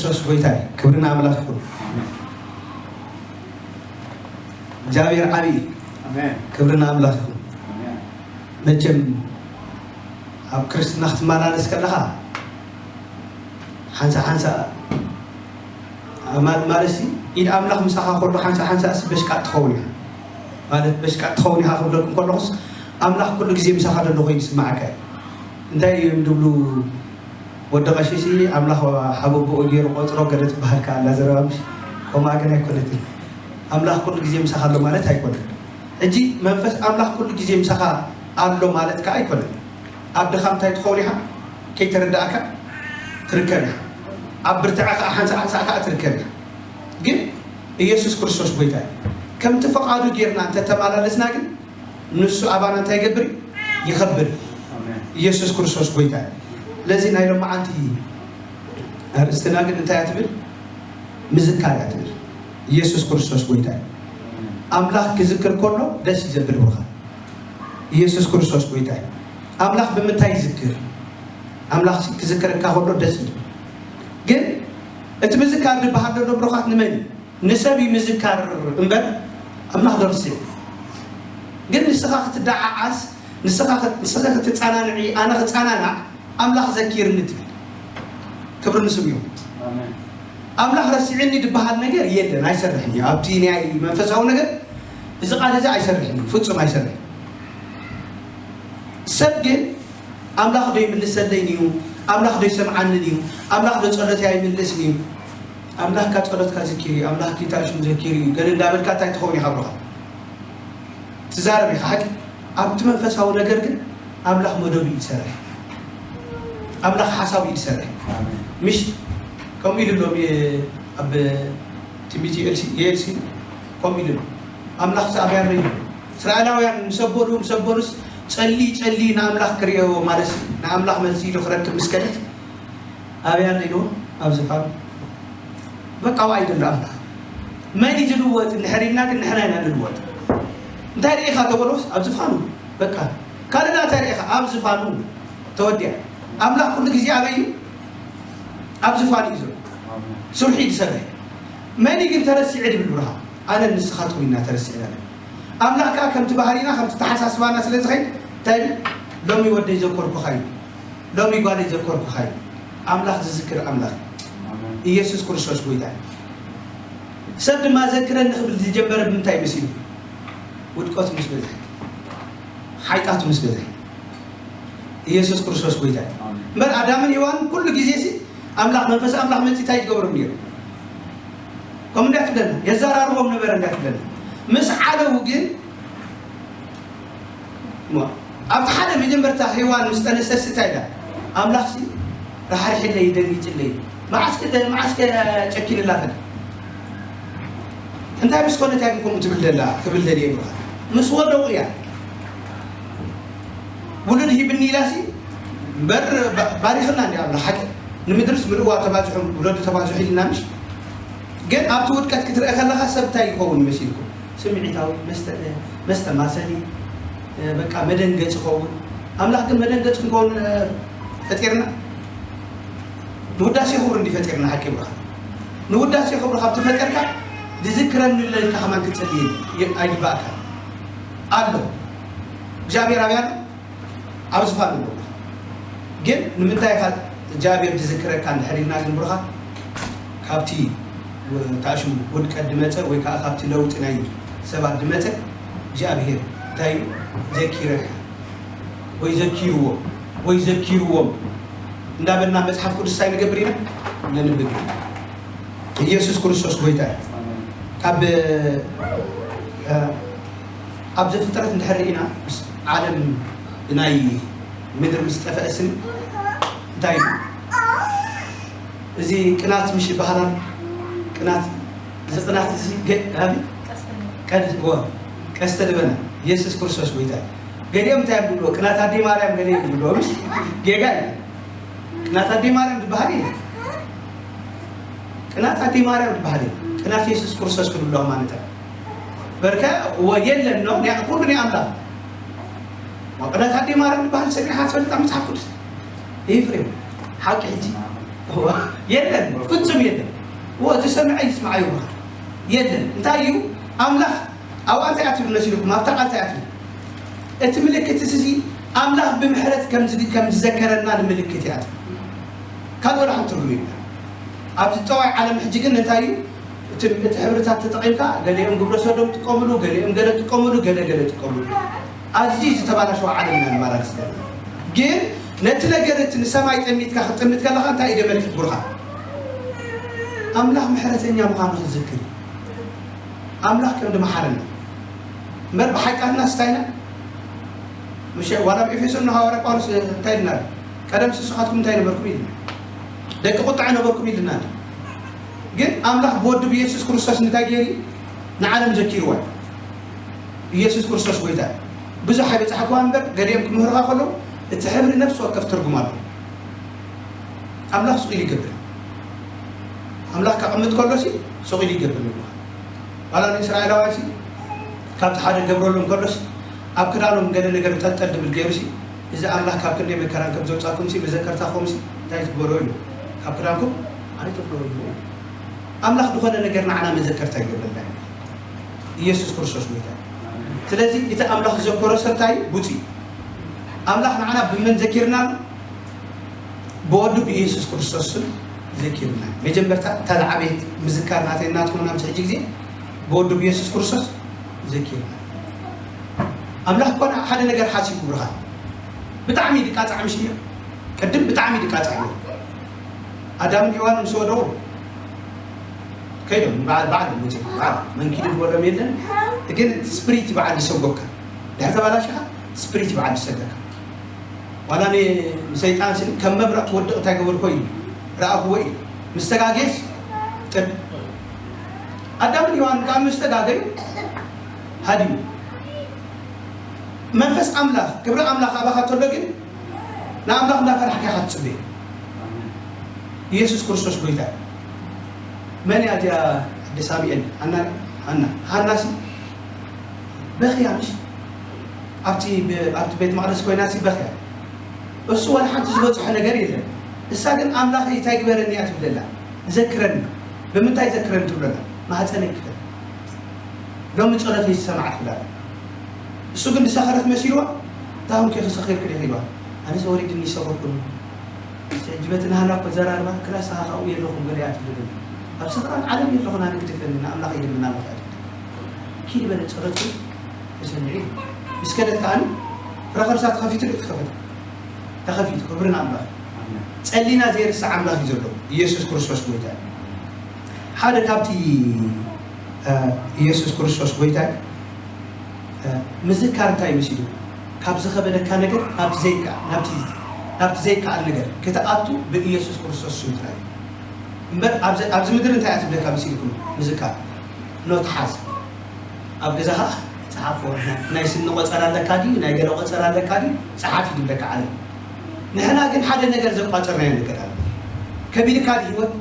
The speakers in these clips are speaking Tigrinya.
ክርስቶስ ጎይታ እዩ። ክብሪ ንኣምላኽ ይኹን። እግዚኣብሔር ዓብዪ እዩ። ኣሜን። ክብሪ ንኣምላኽ ይኹን። ኣሜን። መቸም ኣብ ክርስትና ክትመላለስ ከለኻ ሓንሳ ሓንሳ ማለት ማለት ኢድ ኣምላኽ ምሳኻ ከሎ ሓንሳ ሓንሳ በሽቃጥ ትኸውን ኢኻ። ማለት በሽቃጥ ትኸውን ኢኻ ክብለኩም ከለኹስ ኣምላኽ ኩሉ ግዜ ምሳኻ ዘሎ ኮይኑ ይስምዓካ እዩ። እንታይ እዮም ዝብሉ? ወዲ ቀሺሲ ኣምላኽ ሓቦቦኡ ገይሩ ቆፅሮ ገለ ትበሃል ከኣ ኣላ ዘረባ ምሽ? ከምኣ ግን ኣይኮነትን። ኣምላኽ ኩሉ ግዜ ምሳኻ ኣሎ ማለት ኣይኮነን። ሕጂ መንፈስ ኣምላኽ ኩሉ ግዜ ምሳኻ ኣሎ ማለት ከኣ ኣይኮነን። ኣብ ድኻም እንታይ ትኸውን ኢኻ? ከይተረዳእካ ትርከብ ኢኻ። ኣብ ብርትዐ ከኣ ሓንሳእ ሓንሳእ ከኣ ትርከብ ኢኻ። ግን ኢየሱስ ክርስቶስ ጎይታ እዩ። ከምቲ ፈቓዱ ጌርና እንተተመላለስና ግን ንሱ ኣባና እንታይ ይገብር እዩ? ይኸብር እዩ። ኣሜን። ኢየሱስ ክርስቶስ ጎይታ እዩ። ስለዚ ናይ ሎማዓንቲ ኣርእስትና ግን እንታይ እያ ትብል? ምዝካር እያ ትብል። ኢየሱስ ክርስቶስ ጎይታ እዩ። ኣምላኽ ክዝክር ከሎ ደስ እዩ ዘብል ብኻ። ኢየሱስ ክርስቶስ ጎይታ እዩ። ኣምላኽ ብምንታይ ይዝክር? ኣምላኽ ክዝክረካ ከሎ ደስ እዩ። ግን እቲ ምዝካር ዝበሃል ዘሎ ብሩኻት ንመን እዩ? ንሰብ እዩ ምዝካር እምበር ኣምላኽ ዶ ርስዑ? ግን ንስኻ ክትደዓዓስ ንስኻ ንስኻ ክትጸናንዒ ኣነ ክጸናናዕ ኣምላኽ ዘኪርኒ ትብል። ክብሪ ንስም ይኹን። ኣሜን። ኣምላኽ ረሲዕኒ ዝበሃል ነገር የለን፣ ኣይሰርሕን እዩ። ኣብቲ ናይ መንፈሳዊ ነገር እዚ ቃል እዚ ኣይሰርሕን እዩ፣ ፍጹም ኣይሰርሕን። ሰብ ግን ኣምላኽ ዶ ይምልሰለይን እዩ? ኣምላኽ ዶ ይሰምዓንን እዩ? ኣምላኽ ዶ ጸሎተይ ኣይምልስን እዩ? ኣምላኽካ ጸሎትካ ዘኪሩ እዩ፣ ኣምላኽኪ ታሽሙ ዘኪሩ እዩ። ገለ እንዳበልካ እንታይ ትኸውን ኢኻ ብኻ ትዛረብ ኢኻ ሓቂ። ኣብቲ መንፈሳዊ ነገር ግን ኣምላኽ መደቡ እዩ ዝሰርሕ። ኣምላኽ ሓሳቡ እዩ ዝሰርሕ። ኣሜን። ምሽ ከምኡ ኢሉ ኣሎ ኣብ ትንቢት ኤልሲ ኤልሲ ከምኡ ኢሉ ኣሎ። ኣምላኽ ሰኣብ ያለዩ እስራኤላውያን ምስ ኣበሉ ምስ ኣበሉስ ጸሊ ጸሊ ንኣምላኽ ክርእዮ ማለት ንኣምላኽ መልሲ ኢሉ ክረክብ ምስ ከደት ኣብያ ኣለይዎ ኣብ ዝፋኑ በቃ ዋይ ደሎ ኣምላኽ መን እዩ ዝልወጥ እንድሕር ኢልና ግን ንሕና ኢና ንልወጥ። እንታይ ርኢኻ ተበሎስ ኣብ ዝፋኑ በቃ ካልእ እንታይ ርኢኻ ኣብ ዝፋኑ ተወዲያ። ኣምላኽ ኩሉ ግዜ ኣበይ እዩ? ኣብ ዝፋኑ እዩ ዘሎ። ስርሑ እዩ ዝሰርሕ። መን እዩ ግን ተረሲዐ ድብል ብርሃ ኣነ ንስኻትኩም ኢና ተረሲዕና። ኣምላኽ ከዓ ከምቲ ባህሪና ከምቲ ተሓሳስባና ስለ ዝኸይድ እንታይ ይብል? ሎሚ ወደይ ዘኮርኩኻ እዩ። ሎሚ ጓለይ ዘኮርኩኻ እዩ። ኣምላኽ ዝዝክር ኣምላኽ እዩ። ኢየሱስ ክርስቶስ ጎይታ እዩ። ሰብ ድማ ዘክረኒ ክብል ዝጀመረ ብምንታይ መሲሉ? ውድቀቱ ምስ በዝሐ፣ ሓይጣቱ ምስ በዝሐ። ኢየሱስ ክርስቶስ ጎይታ እዩ። እምበር ኣዳምን ሔዋንን ኩሉ ግዜ ሲ ኣምላኽ መንፈስ ኣምላኽ መፂ እንታይ ይገብሮም ነይሩ? ከምኡ እንዲያ ትብለና የዘራርቦም ነበረ እንዲያ ትብለና። ምስ ዓለዉ ግን እሞ ኣብቲ ሓደ መጀመርታ ሔዋን ምስ ጠነሰስ እንታይ ኢላ? ኣምላኽሲ ራሕሪሕለይ ደንጊፅለይ መዓስከ መዓስከ ጨኪንላ ፈለ እንታይ ምስ ኮነት እያ ግን ከምኡ ትብል ደላ ክብል ደልየ ብኻ ምስ ወደቑ እያ ውሉድ ሂብኒ ኢላሲ እምበር ባሪኽና እንዲ ኣምላኽ ሓቂ ንምድርስ ምልእዋ ተባዝሑ ውለዱ ተባዝሑ ኢልና ምሽ ግን ኣብቲ ውድቀት ክትርአ ከለኻ ሰብ እንታይ ይኸውን መሲልኩም ስምዒታዊ መስተማሰሊ በቃ መደንገፂ ኸውን ኣምላኽ ግን መደንገፂ ክንከውን ፈጢርና ንውዳሴ ክብሩ እንዲ ፈጢርና ሓቂ ብርኻ ንውዳሴ ክብሩ ካብ ተፈጠርካ ዝዝክረኒ ለልካ ከማን ክፀልየ ኣይግባእካ ኣሎ እግዚኣብሔር ኣብያ ኣብ ዝፋን ኣሎ ግን ንምንታይ ኢኻ እግዚኣብሔር ዝዝክረካ እንድሕር ኢልና ግን ብርኻ ካብቲ ታሽሙ ውድቀት ድመፀ ወይ ከዓ ካብቲ ለውጢ ናይ ሰባት ድመፀ እግዚኣብሔር እንታይ እዩ ዘኪረካ ወይ ዘኪርዎ ወይ ዘኪርዎም እንዳበልና መፅሓፍ ቅዱስ እንታይ ንገብር ኢና ነንብብ ኢና ኢየሱስ ክርስቶስ ጎይታ እዩ ካብ ኣብ ዘፍጥረት እንድሕር ኢና ዓለም ብናይ ምድሪ ምስ ጠፈአ ስኒ እንታይ እዩ እዚ ቅናት ምሽ ይበሃላል ቅናት እዚ ቅናት እዚ ቀስተ ደበና ኢየሱስ ክርስቶስ ጎይታ ገሊኦም እንታይ እዮም ዝብልዎ ቅናት ኣደይ ማርያም ገለ እዮም ዝብልዎ ምስ ጌጋ እዩ ቅናት ኣደይ ማርያም ዝበሃል እዩ ቅናት ኣደይ ማርያም ዝበሃል እዩ ቅናት ኢየሱስ ክርስቶስ ክብልዎ ማለት እዩ በርከ የለን ነው ኩሉ ናይ ኣምላኽ ቅናት ኣደይ ማርያም ዝበሃል ሰሚዕካ ትፈልጥ ኣብ መጽሓፍ ቅዱስ ኤፍሬም ሓቂ ሕጂ የለን፣ ፍጹም የለን። እዎ ዝሰምዐ ይስምዓዩ። የለን። እንታይ እዩ? ኣምላኽ ኣብኣ እንታይ ኣትብሉ መሲልኩም? ኣብታ ቃል እንታይ ኣትብሉ? እቲ ምልክት እዚ ኣምላኽ ብምሕረት ከም ዝ-፣ ከም ዝዘከረና ንምልክት እያ ትብል። ካልእ ወላ ሓንቲ ትርጉም የብላ። ኣብዚ ጠዋይ ዓለም ሕጂ ግን እንታይ እዩ? እቲ፣ እቲ ሕብርታት ተጠቒምካ፣ ገሊኦም ግብረ ሰዶም ጥቀምሉ፣ ገሊኦም ገለ ጥቀምሉ፣ ገለ ገለ ጥቀምሉ። ኣዝዩ ዝተባላሸወ ዓለም ኢና ንመላለስ ዘለና። ግን ነቲ ነገር እቲ ንሰማይ ጠሚትካ ክትጥምት ከለኻ እንታይ እዩ ደመልክት ብሩኻ? ኣምላኽ ምሕረተኛ ምዃኑ ክትዝክር እዩ። ኣምላኽ ከም ድመሓረና እምበር ብሓይቃትና ስታይና ምሽ ዋላ ኣብ ኤፌሶን ንሃዋርያ ጳውሎስ እንታይ ኢልና? ቀደም ንስኻትኩም እንታይ ነበርኩም ኢልና? ደቂ ቁጥዐ ነበርኩም ኢልና። ግን ኣምላኽ ብወዱ ብኢየሱስ ክርስቶስ እንታይ ገይሩ? ንዓለም ዘኪርዋ። ኢየሱስ ክርስቶስ ጎይታ እዩ። ብዙሕ ኣይበጻሕኩዋ እምበር ገሊኦም ክምህሩኻ ከለዉ እቲ ሕብሪ ነፍሲ ወከፍ ትርጉም ኣለዎ። ኣምላኽ ስቕ ኢሉ ይገብር። ኣምላኽ ከቐምጥ ከሎሲ ስቕ ኢሉ ይገብር ይብሉኻ። ዋላ ንእስራኤላውያንሲ ካብቲ ሓደ ገብረሎም ከሎስ ኣብ ክዳኖም ገለ ነገር ጠልጠል ድብል ገይሩሲ፣ እዚ ኣምላኽ ካብ ክንደይ መከራን ከም ዘውጻእኩምሲ መዘከርታ ክኾንሲ እንታይ ትግበርዎ ኢሉ፣ ካብ ክዳንኩም ኣይትፍለዎ ኢሉ። ኣምላኽ ዝኾነ ነገር ንዓና መዘከርታ ይገብረልና እዩ። ኢየሱስ ክርስቶስ ጎይታ እዩ። ስለዚ እቲ ኣምላኽ ዝዘከሮ ሰብ እንታይ እዩ? ብፁዕ እዩ። ኣምላኽ ንዓና ብመን ዘኪርና ኣሎ? ብወዱ ብኢየሱስ ክርስቶስ ስም ዘኪርና። መጀመርታ እታ ዝዓበየት ምዝካር ናተይ ናትኩም ኣብዚ ሕጂ ግዜ ብወዱ ብኢየሱስ ክርስቶስ ዘኪርና። ኣምላኽ እኮ ሓደ ነገር ሓሲቡ ብርሃን ብጣዕሚ ድቃጻዕ ምሽ እዩ። ቅድም ብጣዕሚ ድቃጻዕ እዩ። ኣዳምን ሔዋን ምስ ወደቑ ከይዶም በዓል፣ በዓል መቼ በዓል መንኪዱ ዝበሎም የለን። ግን እቲ ስፕሪት በዓል ይሰጎካ። ድሕሪ ተባላሽኻ ስፕሪት በዓል ይሰገካ። ዋላ ን-፣ ንሰይጣን ስኒ ከም መብረቕ ክወድቕ እንታይ ገበርኮ ኢሉ ረኣኽዎ ኢሉ። ምስ ተጋጌስ ጥድ። ኣዳምን ሔዋን ከዓ ምስ ተጋገዩ ሃዲሙ። መንፈስ ኣምላኽ፣ ክብሪ ኣምላኽ ኣባኻ ተሎ ግን ንኣምላኽ እንዳፈራሕካ ኢኻ ትጽበዮ። ኢየሱስ ክርስቶስ ጎይታ እዩ። መን እያ እዚኣ? ኣደ ሳሙኤል፣ ሃና፣ ሃና፣ ሃናሲ በኽያ ምሽ? ኣብቲ ብ-፣ ኣብቲ ቤት መቕደስ ኮይናሲ በኽያ። እሱ ወላ ሓንቲ ዝበጽሖ ነገር የለን። እሳ ግን ኣምላኸይ እንታይ ግበረኒ እያ ትብለላ። ዘክረኒ። ብምንታይ ዘክረኒ ትብለላ? ማህፀነይ ክፈት። ሎሚ ጸሎተይ ዝሰማዕ ትብለላ። እሱ ግን ዝሰኸረት መሲልዋ። እንታይ ሆንኪ ክሰኺርክ ዲኺ ኢልዋ። ኣነስ ወሪድኒ ይሰኸርኩ። ሕጂ በቲ ናህና እኮ ዘራርባ ክላስ ሃኻኡ የለኹም ገለ እያ ትብለኒ። ኣብ ሰኽራን ዓለም የለኹን ኣነ ግደፈኒ ንኣምላኽ ይልምን ኣለኹ እያ ትብል። ኪድ በለ ጸሎት ተሰሚዑ። ምስ ከደት ከኣ ፍረ ከርሳ ተኸፊቱ ዶ ትኸፈት? ተኸፊቱ። ክብሪ ንኣምላኽ። ጸሊና ዘይርስዕ ኣምላኽ እዩ ዘሎ። ኢየሱስ ክርስቶስ ጎይታ እዩ። ሓደ ካብቲ፣ እ፣ ኢየሱስ ክርስቶስ ጎይታ እዩ። እ፣ ምዝካር እንታይ መሲሉ? ካብ ዝኸበደካ ነገር ናብቲ ዘይከ-፣ ናብቲ፣ ናብቲ ዘይከኣል ነገር ክትኣቱ ብኢየሱስ ክርስቶስ ስም ጥራይ እዩ። እምበር ኣብዚ፣ ኣብዚ ምድሪ እንታይ እያ ትብለካ መሲልኩም? ምዝካር። ኖት ሓዝ። ኣብ ገዛኻ ጸሓፎ። ናይ ስኒ ቆጸራ ኣለካ ድዩ? ናይ ገለ ቆጸራ ኣለካ ድዩ? ጸሓፍ እዩ ዝብለካ ዓለም። ንሕና ግን ሓደ ነገር ዘቋጸርናዮ ነገር ኣሎ። ከቢድካ ድዩ ህይወት?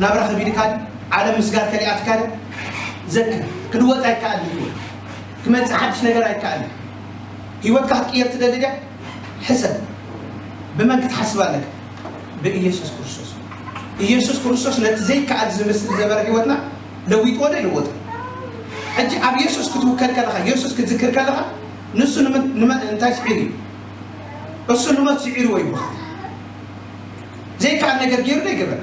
ናብራ ከቢድካ ድዩ? ዓለም ምስጋር ከሊኣትካ ድዩ? ዘክር፣ ክልወጥ ኣይከኣልን ህይወት። ክመጽእ ሓድሽ ነገር ኣይከኣልን። ህይወትካ ክትቅየር ትደሊ ድያ? ሕሰብ። ብመን ክትሓስብ ኣለካ? ብኢየሱስ ክርስቶስ። ኢየሱስ ክርስቶስ ነቲ ዘይከኣል ዝመስል ዝነበረ ህይወትና ለዊጥዎ ዶ ይለወጦ? ሕጂ ኣብ የሱስ ክትውከል ከለኻ፣ የሱስ ክትዝክር ከለኻ፣ ንሱ ንመ-፣ ንመ-፣ እንታይ ስዒሩ እዩ? እሱ ንሞት ስዒርዎ ይብሉኻ። ዘይከኣል ነገር ገይሩ ዶ ይገበረ?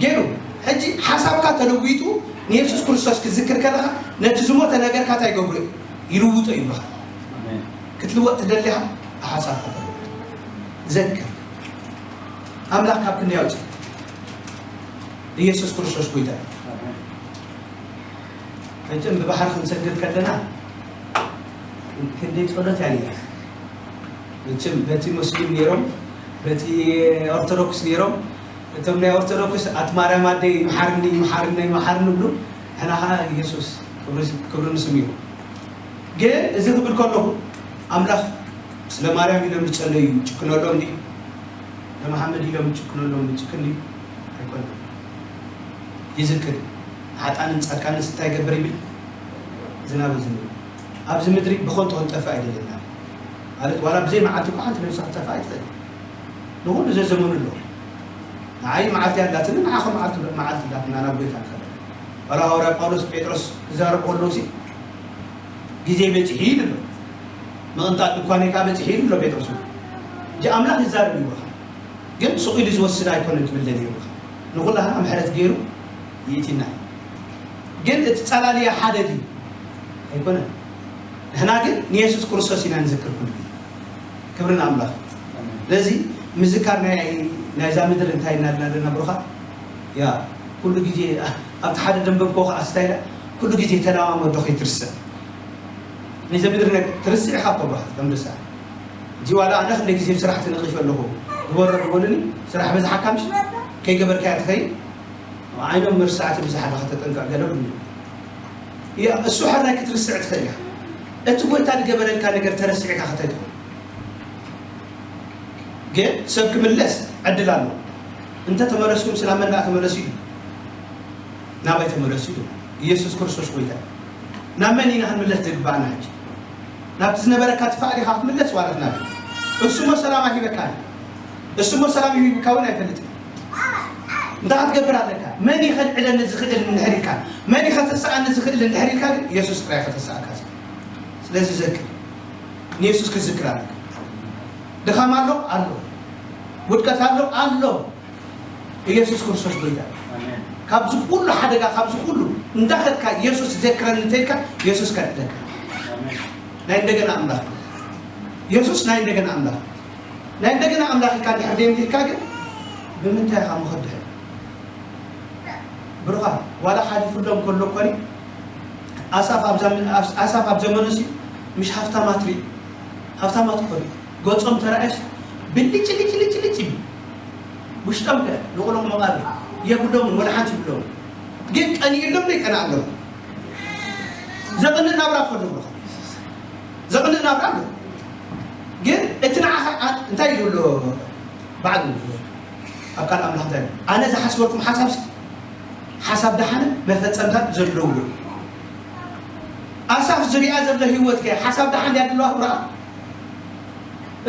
ገይሩ። ሕጂ ሓሳብካ ተለዊጡ ንየሱስ ክርስቶስ ክትዝክር ከለኻ፣ ነቲ ዝሞተ ነገርካ እንታይ ይገብሮ እዩ? ይልውጦ ይብሉኻ። ኣሜን። ክትልወጥ ትደሊ ኢኻ? ብሓሳብካ ተለውጥ። ዘክር። ኣምላኽ ካብ ክንደይ ኣውፅእ? ኢየሱስ ክርስቶስ ጎይታ እዩ። ኣሜን። መቸም ብባሕሪ ክንሰግር ከለና ክንደይ ጸሎት እያ ነይራ። መቸም በቲ ሙስሊም ነይሮም፣ በቲ ኦርቶዶክስ ነይሮም። እቶም ናይ ኦርቶዶክስ ኣቲ ማርያም ኣደይ መሓርኒ፣ መሓርኒ፣ መሓርኒ ብሉ፣ ንሕና ኸዓ ኢየሱስ ክብሪ፣ ክብሪ ንስሙ ይኹን። ግን እዚ ክብል ከለኹ ኣምላኽ ስለ ማርያም ኢሎም ዝጸለዩ ይጭክነሎም ድዩ? ንመሓመድ ኢሎም ይጭክነሎም ይጭክን ድዩ? ኣይኮነን። ይዝክር። ሓጣንን ጻድቃንስ እንታይ ይገብር ይብል? ዝናብ ዝንብ። ኣብዚ ምድሪ ብኸንቱ ክንጠፍእ ኣይደለና። ማለት ዋላ ብዘይ መዓልቲ እኳ ሓንቲ ነብሲ ክትጠፍእ ኣይትኽእል። ንኹሉ ዘዘመኑ ኣሎ። ንዓይ መዓልቲ ኣላትኒ፣ ንዓኹም መዓልቲ መዓልቲ ኣላትና ናብ ጎይታ ንኸደ። ዋላ ሃዋርያ ጳውሎስ ጴጥሮስ ክዛረብ ከለዉ ሲ፣ "ግዜ በጺሑ" ኢሉ ኣሎ። "ምቕንጣጥ ድኳነይ ከኣ በጺሑ" ኢሉ ኣሎ ጴጥሮስ። እንጂ ኣምላኽ ይዛረብ ይብሉኻ። ግን ስቕ ኢሉ ዝወስድ ኣይኮነን ክብል ደልየ ይብሉኻ። ንኹላህና ምሕረት ገይሩ ይእቲና። ግን እቲ ጸላልያ ሓደ ድዩ? ኣይኮነን። ንሕና ግን ንየሱስ ክርስቶስ ኢና ንዝክር ኩሉ ግዜ። ክብሪ ንኣምላኽ። ስለዚ ምዝካር ናይ ናይዛ ምድር እንታይ እናልና ዘለና ብሩኻ? ያ፣ ኩሉ ግዜ ኣብቲ ሓደ ደንበብኮ ከኣ ስታይላ፣ ኩሉ ግዜ ተለማመዶ ከይትርስዕ። ናይዛ ምድር ነገር ትርስዕ ኢኻ እኮ ብሩኻ፣ ከም ርሳ። እዚ ዋላ ኣነ ክንደይ ግዜ ብስራሕ ተነቒፈ ኣለኹ። ዝበሮ ዝበሉኒ፣ ስራሕ በዝሓካ ምሽ ከይገበርካያ ትኸይድ። ዓይኖም መርሳዕቲ ብዝሓ ዳኻ ተጠንቀቕ ገለ ብሉኒ። ያ፣ እሱ ሕራይ ክትርስዕ ትኽእል ኢኻ። እቲ ጎይታ ዝገበረልካ ነገር ተረሲዕካ ከተይ ትኾን። ግን ሰብ ክምለስ ዕድል ኣሎ። እንተ ተመለስኩም ስለ መን ደኣ ተመለሱ እዩ? ናባይ ተመለሱ እዩ። ኢየሱስ ክርስቶስ ጎይታ እዩ። ናብ መን ኢና ክንምለስ ዝግባኣና ሕጂ? ናብቲ ዝነበረካ ትፋእ ዲኻ ክትምለስ ዋላ ናብ እሱ እሞ ሰላም ኣይሂበካን። እሱ እሞ ሰላም ይሂብካ እውን ኣይፈልጥን። እንታይ ክትገብር ኣለካ? መን እዩ ከልዕለኒ ዝኽእል እንድሕር ኢልካ፣ መን እዩ ከተስኣኒ ዝኽእል እንድሕር ኢልካ ግን ኢየሱስ ጥራይ ከተስኣካ። ስለዚ ዘክር፣ ንየሱስ ክትዝክር ኣለካ። ድኻም ኣሎ ኣሎ፣ ውድቀት ኣሎ ኣሎ። ኢየሱስ ክርስቶስ ጎይታ እዩ። ኣሜን። ካብዚ ኩሉ ሓደጋ፣ ካብዚ ኩሉ እንዳኸድካ ኢየሱስ ዘክረኒ እንተኢልካ ኢየሱስ ከድሕነካ። ኣሜን። ናይ እንደገና ኣምላኽ እዩ። ኢየሱስ ናይ እንደገና ኣምላኽ እዩ። ናይ እንደገና ኣምላኽ ኢልካ እንድሕር ደየምቲልካ ግን ብምንታይ ኢኻ ምኸድሕ? ብሩኻት፣ ዋላ ሓሊፉሎም ከሎ እኮ ኣሳፍ ኣብ ዘመ-፣ ኣሳፍ ኣብ ዘመኑ ሲ ምሽ ሃፍታማት ርኢ፣ ሃፍታማት እኮ ርኢ። ገጾም ተራእየስ ብልጭ ልጭ ልጭ ልጭ ይብል። ውሽጦም ከ ንቑሉቕ መቓብር የብሎምን፣ ወላ ሓንቲ ይብሎምን። ግን ቀኒእሎም ዶ ይቀንኣሎም? ዘቕንእ ናብራ እኮ ኣለዎ። ዘቕንእ ናብራ ኣሎ። ግን እቲ ንዓኻ ኣ-፣ እንታይ ይብሎ ባዕሉ ኣብ ቃል ኣምላኽ እንታይ ይብሎ? ኣነ ዝሓስበልኩም ሓሳብ ሲ፣ ሓሳብ ደሓነ መፈጸምታ ዘለዎ። ኣሳፍ ዝሪኣ ዘሎ ህይወት ከ ሓሳብ ደሓን ድያ ዘለዋ?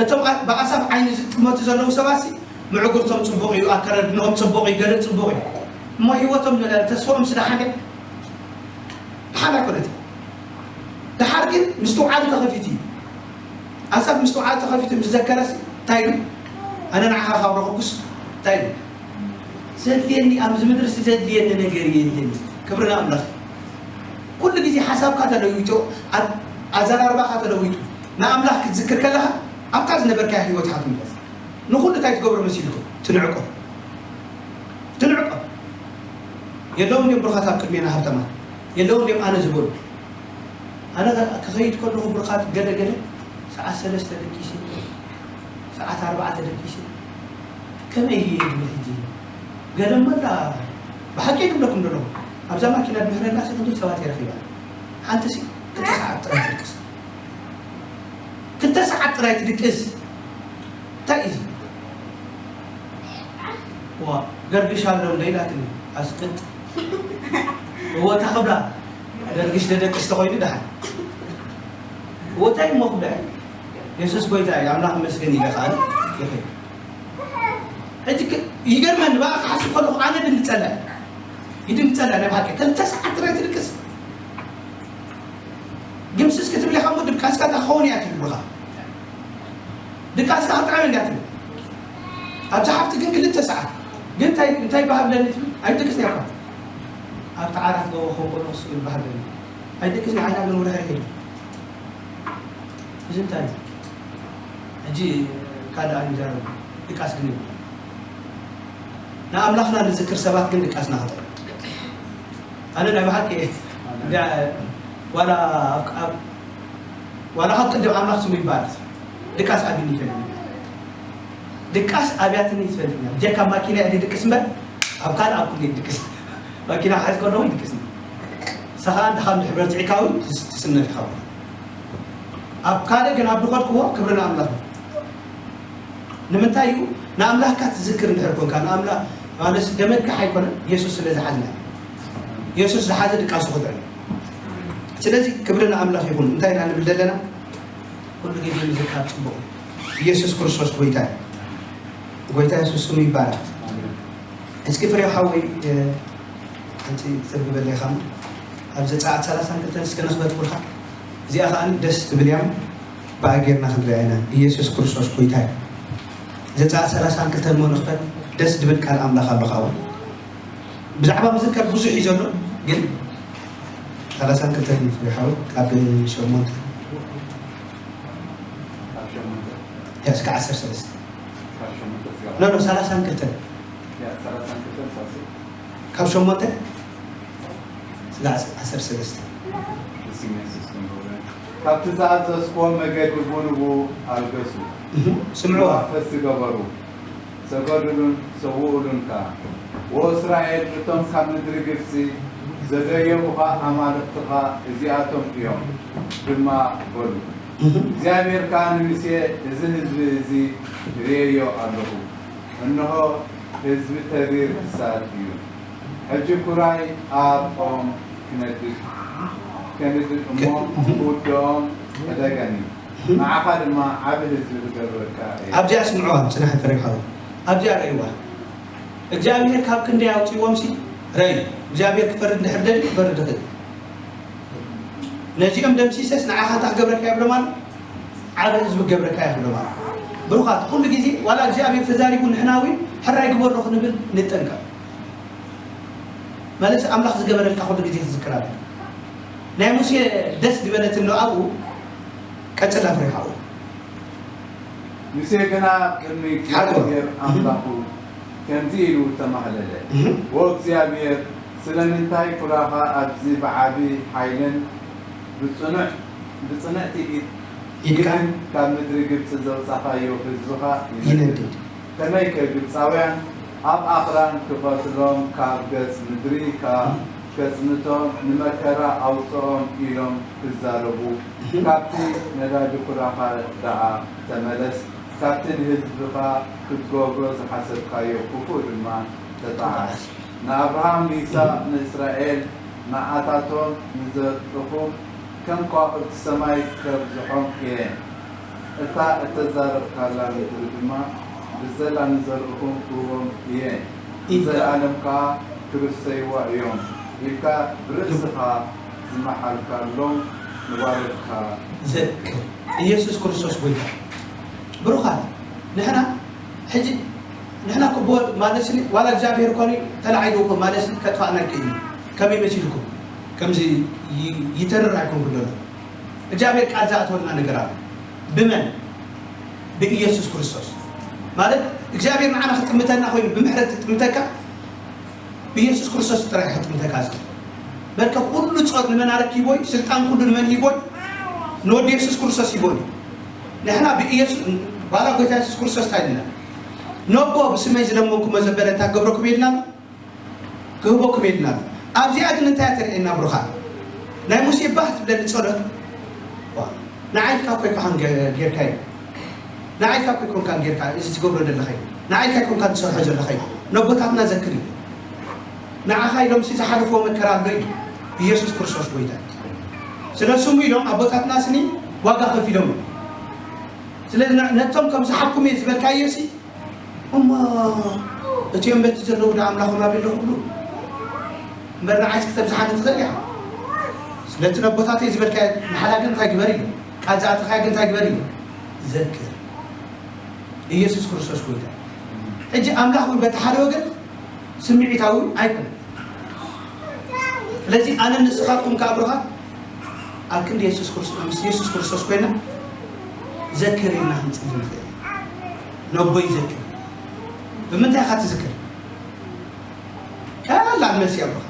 እቶም ኣ-፣ ብኣሳፍ ዓይኒ ዝጥመቱ ዘለዉ ሰባት ሲ፣ ምዕጉርቶም ጽቡቕ እዩ፣ ኣከዳድንኦም ጽቡቕ እዩ፣ ገለ ጽቡቕ እዩ። እሞ ህይወቶም ተስፋኦም ሲ ደሓን ድያ? ደሓን ኣይኮነትን። ደሓር ግን ምስትውዓሉ ተኸፊቱ እዩ። ኣሳፍ ምስትውዓሉ ተኸፊቱ ምስ ዘከረስ እንታይ ኢሉ? ኣነ ንዓኻ ካብ ረኸብኩስ እንታይ ኢሉ? ዘድልየኒ፣ ኣብዚ ምድርሲ ዘድልየኒ ነገር የለን። ክብሪ ንኣምላኽ። ኩሉ ግዜ ሓሳብካ ተለዊጡ፣ ኣ-፣ ኣዘራርባኻ ተለዊጡ፣ ንኣምላኽ ክትዝክር ከለኻ ኣብታ ዝነበርካያ ህይወት ኢኻ ትምለስ። ንኹሉ እንታይ ትገብሮ መሲልኩም? ትንዕቆ። ትንዕቆ። የለውን ድዮም ብሩኻት ኣብ ቅድሜና ሃብታማት? የለውን ድዮም ኣነ ዝበሉ? ኣነ ክኸይድ ከለኹ ብሩኻት ገለ ገለ ሰዓት ሰለስተ ደቂሰ፣ ሰዓት ኣርባዕተ ደቂሰ፣ ከመይ እየ ዝብል ሕጂ? ገለ እሞ እንዳ ብሓቂ ይብለኩም ዘለኹ። ኣብዛ ማኪና ድምሕረላ ሲ ክንደይ ሰባት እየ ረኺባ? ሓንቲ ሲ ክልተ ሰዓት ጥራይ ትድቅስ። ክልተ ሰዓት ጥራይ ትድቅስ። እንታይ እዩ እዚ? ዋ፣ ገርግሽ ኣሎ እንደ ኢላትኒ፣ ኣስቅጥ። እወ፣ እታ ክብላ፣ ገርግሽ ደደቅስ ተኾይኑ ደሓን። እወ፣ እንታይ እሞ ክብላ? የሱስ ጎይታ እዩ፣ ኣምላኽ ይመስገን ኢለ ከኣ ይኸይድ። ሕጂ ከ-፣ ይገርመኒ፣ ብኣ ክሓስብ ከለኹ ኣነ ድንግጸላ እየ። ይድንግጸላ፣ ናይ ብሓቂ። ክልተ ሰዓት ጥራይ ትድቅስ። ግምስስ ክትብል ኢኻ እሞ ድቃስካ እንታይ ክኸውን እያ ትብል ብኻ? ድቃስካ ክትዕበ እንድያ ትብል። ኣብዛ ሓፍቲ ግን ክልተ ሰዓት። ግን እንታይ፣ እንታይ በሃብለኒ ትብል? ኣይትድቅስን እያ እኳ። ኣብቲ ዓራት ጎቦ ከም ቆሎ ክስእል በሃብለኒ። ኣይትድቅስን እያ፣ ዓይና ግን ወደ ሃይከል። እዚ እንታይ እዩ? ሕጂ ካልእ ኣይንዛረብ። ድቃስ ግን ይብሉ። ንኣምላኽና ንዝክር ሰባት ግን ድቃስና ክጥዕም። ኣነ ናይ ብሓቂ እንዳ-፣ ዋላ ኣብ፣ ኣብ፣ ዋላ ካብ ቅድም ኣምላኽ ስሙ ይባረክ። ድቃስ ኣብኒ ይፈልጥ። ድቃስ ኣብያትኒ ይፈልጥ። ብጀካ ማኪና እየ ድቅስ እምበር ኣብ ካልእ ኣብ ኩሉ ድቅስ። ማኪና ክሕዝ ከለኹ ይድቅስ። ንስኻ እንድኻ እንድሕር በርቲዕካ እውን ትስ-፣ ትስነፍ ኢኻ። ኣብ ካልእ ግን ኣብ ዝኸድክዎ ክብሪ ንኣምላኽ እዩ። ንምንታይ እዩ? ንኣምላኽካ ትዝክር እንድሕር ኮንካ፣ ንኣምላኽ ማለት ደመካሕ ኣይኮነን፣ የሱስ ስለ ዝሓዝና። የሱስ ዝሓዘ ድቃሱ ክጥዕም። ስለዚ ክብሪ ንኣምላኽ ይኹን። እንታይ ኢና ንብል ዘለና? ኩሉ ግዜ ምዝካር ጽቡቕ እዩ። ኢየሱስ ክርስቶስ ጎይታ እዩ። ጎይታ የሱስ ስሙ ይባረክ። እስኪ ፍሬው ሓወይ ሓንቲ ተብበለ ኢኻ ኣብ ዘጸኣት ሰላሳን ክልተን እስከ ነኽበትኩልካ። እዚኣ ከኣ ደስ ትብል እያ። ብኣ ጌርና ክንሪኣ ኢና። ኢየሱስ ክርስቶስ ጎይታ እዩ። ዘጸኣት ሰላሳን ክልተን እሞ ንኽፈት። ደስ ድብል ቃል ኣምላኽ ኣሎ ካብኡ። ብዛዕባ ምዝከር ብዙሕ እዩ ዘሎ፣ ግን ሰላሳን ክልተን ፍሬው ሓወይ ካብ ሸሞንተ ካብ ሸሞንተ እስከ ዓሰርተ ሰለስተ ካብ ሸሞንተ ስጋ ኖ ኖ ሰላሳን ክልተን ያ ሰላሳን ክልተን ሳሲ ካብ ሸሞንተ ስጋ ዓሰርተ ሰለስተ እስም የሱስ ክንብሎ ካብቲ ዝኣዘዝኩዎም መገዲ ቡንቡ ኣልገሱ እህ፣ ስምዕዋ ፈስ ገበሩ ሰገዱሉን ሰውኡሉን ከኣ። ወእስራኤል እቶም ካብ ምድሪ ግብጺ ዘደየቡኻ ኣማልኽትኻ እዚኣቶም እዮም ድማ በሉ። እህ፣ እግዚኣብሔር ከኣ ንሙሴ፣ እዚ ህዝቢ እዚ ርእየዮ ኣለኹ፣ እንሆ ህዝቢ ተሪር ክሳድ እዩ። ሕጂ ኩራይ ኣብ ኦም ክነድድ ከንድድ እሞ ክውድኦም ሕደገኒ፣ ንዓኻ ድማ ዓቢ ህዝቢ ክገብረካ እየ። ኣብዚኣ ስምዕዋ ጽናሕ ፈሪግ ሓው ኣብዚኣ ረእይዋ እግዚኣብሔር ካብ ክንደይ ኣውፅእዎም ሲ ረይ እግዚኣብሔር ክፈርድ እንድሕር ደሊ ክፈርድ ይኽእል ነዚኦም ደምሲሰስ ንዓኻ እንታይ ክገብረካ ይብሎም ኣሎ ዓብ ህዝቢ ክገብረካ ይብሎም ኣሎ ብሩኻት ኩሉ ግዜ ዋላ እግዚኣብሔር ተዛሪቡ ንሕናዊ ሕራይ ግበሮ ክንብል ንጠንቀቕ ማለት ኣምላኽ ዝገበረልካ ኩሉ ግዜ ክዝክር ኣለካ ናይ ሙሴ ደስ ዝበለት ኣሎ ኣብኡ ቀፅላ ፍሬ ሓው ሙሴ ግና ቅድሚ እግዚኣብሔር ኣምላኹ ከምዚ ኢሉ ተማህለለ፣ ወእግዚኣብሔር፣ ስለምንታይ ኩራኻ ኣብዚ ብዓቢ ሓይልን ብጽኑዕ ብጽንዕቲ ኢድ ኢድካ ኢድን ካብ ምድሪ ግብጺ ዘውጻኻዮ ህዝብኻ ይነድድ። ይነድድ። ከመይከ ግብጻውያን ኣብ ኣኽራን ክቐትሎም ካብ ገጽ ምድሪ ከ ከጽንቶም ንመከራ ኣውጽኦም ኢሎም ክዛረቡ፣ ካብቲ ነዳዲ ኩራኻ ደኣ ተመለስ፣ ካብቲ ንህዝብኻ ክትገብሮ ዝሓሰብካዮ ክፉእ ድማ ተጠዓስ። ንኣብርሃም፣ ንይስሐቅ፣ ንእስራኤል ንዓታቶም ንዘርእኹም ከም ከዋኽብቲ ሰማይ ከብዝሖም እየ። እታ እተዛረብካላ ምድሪ ድማ ብዘላ ንዘርእኹም ክህቦም እየ፣ ንዘለኣለም ከኣ ክርሰይዋ እዮም ኢልካ ብርእስኻ ዝመሓልካሎም ንባሮትካ ዘክር። ኢየሱስ ክርስቶስ ጐይታ። ብሩኻት፣ ንሕና ሕጂ ንሕና ክቦ ማለት ስኒ ዋላ እግዚኣብሔር ኮኒ ተላዒሉ እኮ ማለት ስኒ ከጥፋእና ይክእል እዩ። ከመይ መሲልኩም ከምዚ ይ- ይተርር ኣይኮንኩ ዘሎ እግዚኣብሔር ቃል ዝኣተወልና ነገር ኣሎ ብመን ብኢየሱስ ክርስቶስ ማለት እግዚኣብሔር ንዓና ክጥምተና ኮይኑ ብምሕረት ትጥምተካ ብኢየሱስ ክርስቶስ ጥራይ ክጥምተካ ዝኽእል በልከ ኩሉ ጾር ንመን ኣረኪቦይ ስልጣን ኩሉ ንመን ሂቦይ ንወዲ የሱስ ክርስቶስ ሂቦን እዩ ንሕና ብኢየሱስ ባላ ጎይታ የሱስ ክርስቶስ እንታይ ኢልና ነቦ ብስመይ ዝለመንኩሞ ዘበለ እንታይ ክገብረኩም ኢልና ኣሎ ክህበኩም ኢልና ኣሎ ኣብዚኣ ግን እንታይ ተርእየና ብሩኻን ናይ ሙሴ ባህ ትብለኒ ጸሎት ንዓይ ኢልካ እኮ ኣይኮንካን ጌርካዮ ንዓይ ኢልካ እኮ ኣይኮንካን ጌርካ እዚ ትገብሮ ዘለኻዮ ንዓይ ኢልካ ኣይኮንካን ትሰርሖ ዘለኻዮ ነቦታትና ዘክር እዩ ንዓኻ ኢሎም ሲ ዝሓለፍዎ መከራ ኣሎ እዩ ኢየሱስ ክርስቶስ ጎይታ ስለ ስሙ ኢሎም ኣቦታትና ስኒ ዋጋ ከፊሎም እዩ ስለዚ ነቶም ከም ዝሓኩም እየ ዝበልካዮ ሲ እሞ እቲኦም በቲ ዘለዉ ዶ ኣምላኾም ኣበሎ ክብሉ እምበር ንዓይስ ክተብዝሓኒ ትኽእል ኢኻ ስለቲ ነቦታተይ ዝበልካዮ መሓላ ግን እንታይ ግበር እዩ ቃል ዝኣተኻዮ ግን እንታይ ግበር እዩ ዘክር ኢየሱስ ክርስቶስ ጎይታ ሕጂ ኣምላኽ እውን በቲ ሓደ ወገን ስምዒታዊ ኣይኮነን ስለዚ ኣነ ንስኻትኩም ከኣ ብሩኻት ኣብ ክንዲ የሱስ ክርስቶስ ምስ የሱስ ክርስቶስ ኮይና ዘክር ኢልና ክንጽሊ ንኽእል ነቦይ ዘክር ብምንታይ ኢኻ ትዝክር ቀላል መልሲ እያ ብሩኻ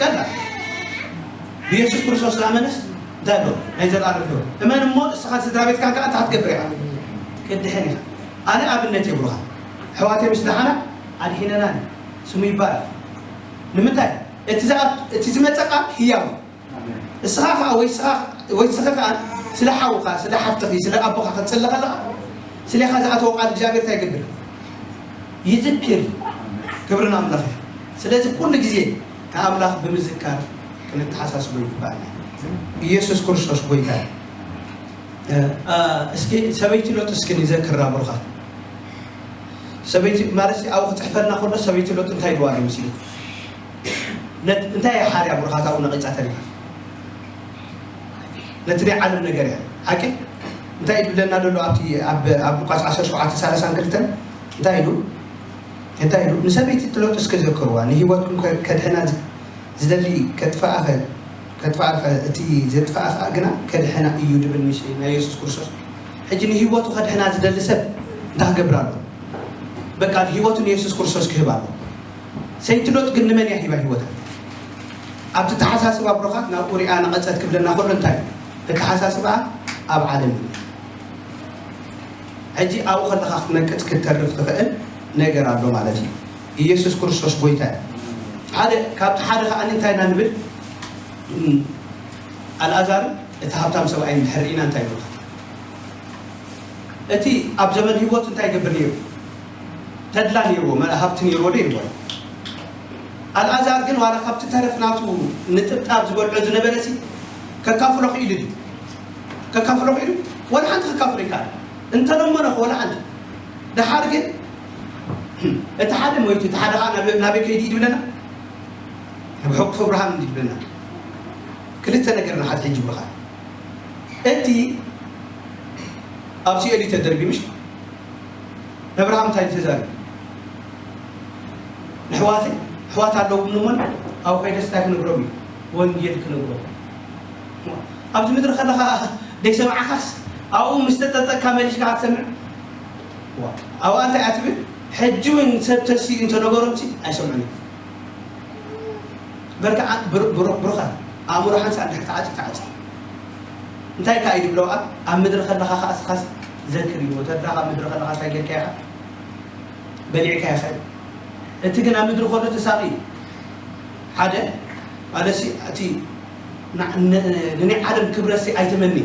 ቀላል ብየሱስ ክርስቶስ ዝኣመነስ እንታይ ኣሎ ናይ ዘልኣለም ህይወት እመን እሞ እስኻ ስድራ ቤትካን ከዓ እንታይ ክትገብር ኢኻ ክትድሕን ኢኻ ኣነ ኣብነት እየ ብሩኻ ኣሕዋተይ ምስ ደሓና ኣድሒነና ስሙ ይባረኽ ንምንታይ እቲ ዝኣ- እቲ ዝመፀ ቃል ህያው እዩ። እስኻ ከዓ ወይ እስኻ ወይ እስኺ ከዓ ስለ ሓውኻ ስለ ሓፍትኺ ስለ ኣቦኻ ክትፅሊ ከለኻ ስሌኻ ዝኣተወ ቃል እግዚኣብሔር እንታይ ይገብር ይዝክር ክብሪ ንኣምላኽ እዩ ስለዚ ኩሉ ግዜ ንኣምላኽ ብምዝካር ክንተሓሳስቦ ይግባኣና ኢየሱስ ክርስቶስ ጎይታ እዩ እስኪ ሰበይቲ ሎጥ እስኪ ንዘክራ ብሩኻት ሰበይቲ ማለት ኣብኡ ክፅሕፈልና ከሎ ሰበይቲ ሎጥ እንታይ ኢልዋ ኣሎ መሲሉ? ነት- እንታይ እያ ሓርያ ብሩኻት ኣብኡ ነቒፃ ተሪፋ? ነቲ ናይ ዓለም ነገር እያ ሓቂ። እንታይ እዩ ዝብለና ዘሎ ኣብቲ ኣብ ኣብ ሉቃስ ዓሰርተ ሸውዓተ ሰላሳን ክልተን እንታይ ኢሉ? እንታይ ኢሉ? ንሰበይቲ ሎጥ እስከ ዘክርዋ፣ ንህይወትኩም ከ- ከድሕና ዝ- ዝደሊ ከጥፍኣ ኸ- ከጥፍኣ ኸ እቲ ዘጥፍኣ ኸኣ ግና ከድሕና እዩ ድብል ምሽ ናይ የሱስ ክርስቶስ። ሕጂ ንህይወቱ ከድሕና ዝደሊ ሰብ እንታይ ክገብር ኣሎ? በቃ ህይወቱ ንየሱስ ክርስቶስ ክህብ ኣሎ። ሰይቲ ሎጥ ግን ንመን እያ ሂባ ህይወታ? ኣብቲ ተሓሳስባ ብሩኻት ናብ ኡሪኣ ነቐጸት ክብለና ከሎ እንታይ እዩ? እቲ ሓሳስባ ኣብ ዓለም እዩ። ሕጂ ኣብኡ ከለኻ ክትነቅጽ ክትተርፍ ትኽእል ነገር ኣሎ ማለት እዩ። ኢየሱስ ክርስቶስ ጎይታ እዩ። ሓደ ካብቲ ሓደ ከኣ እንታይ ኢና ንብል? እም፣ ኣልኣዛርን እቲ ሃብታም ሰብኣይን ድሕር ኢና እንታይ ንብል? እቲ ኣብ ዘመን ህይወት እንታይ ይገብር ነይሩ? ተድላ ነይርዎ፣ መ- ሃብቲ ነይርዎ ዶ ይርዎ? ኣልኣዛር ግን ዋላ ካብቲ ተረፍ ናቱ ንጥብጣብ ዝበልዖ ዝነበረ ሲ ከካፍሎ ክኢሉ ድዩ? ከካፍሎ ክኢሉ? ወላ ሓንቲ ከካፍሎ ይከኣል እንተለመነ ወላ ሓንቲ። ደሓር ግን እቲ ሓደ ሞይቱ እቲ ሓደ ከዓ ናብ- ናበይ ከይዱ እዩ ዝብለና? ናብ ሕቁፍ እብርሃም እንዲ ዝብለና። ክልተ ነገር ንሓት ሕጂ ብኻ እቲ ኣብ ሲኦል እዩ ተደርቢ ምሽ? ነብርሃም እንታይ ተዛሪቡ? ንሕዋተይ ኣሕዋት ኣለውኒ እሞ ኣብኡ ከይደስ እንታይ ክነግሮም እዩ? ወንጌል ክነግሮም። ኣብዚ ምድሪ ከለኻ ደይሰማዕካስ ኣብኡ ምስ ተጠጠካ መሊስካ ክትሰምዕ? ኣብኣ እንታይ እያ ትብል? ሕጂ እውን ሰብ ተሲኡ እንተነገሮም ሲ ኣይሰምዑን እዩ። በርካ ብሩኻት ኣእምሮ ሓንሳ እንድሕር ተዓፂ ተዓፂ እንታይ ከዓ እዩ ዝብለዋ? ኣብ ምድሪ ከለኻ ከዓ እስኻስ ዘክር እዩ። ተድላ ካብ ምድሪ ከለኻ እንታይ ጌርካ ኢኻ? በሊዕካ ኢኻ እዩ። እቲ ግን ኣብ ምድሪ ከሎ ተሳቒ ሓደ ማለት እቲ ንናይ ዓለም ክብረት ኣይተመኒ።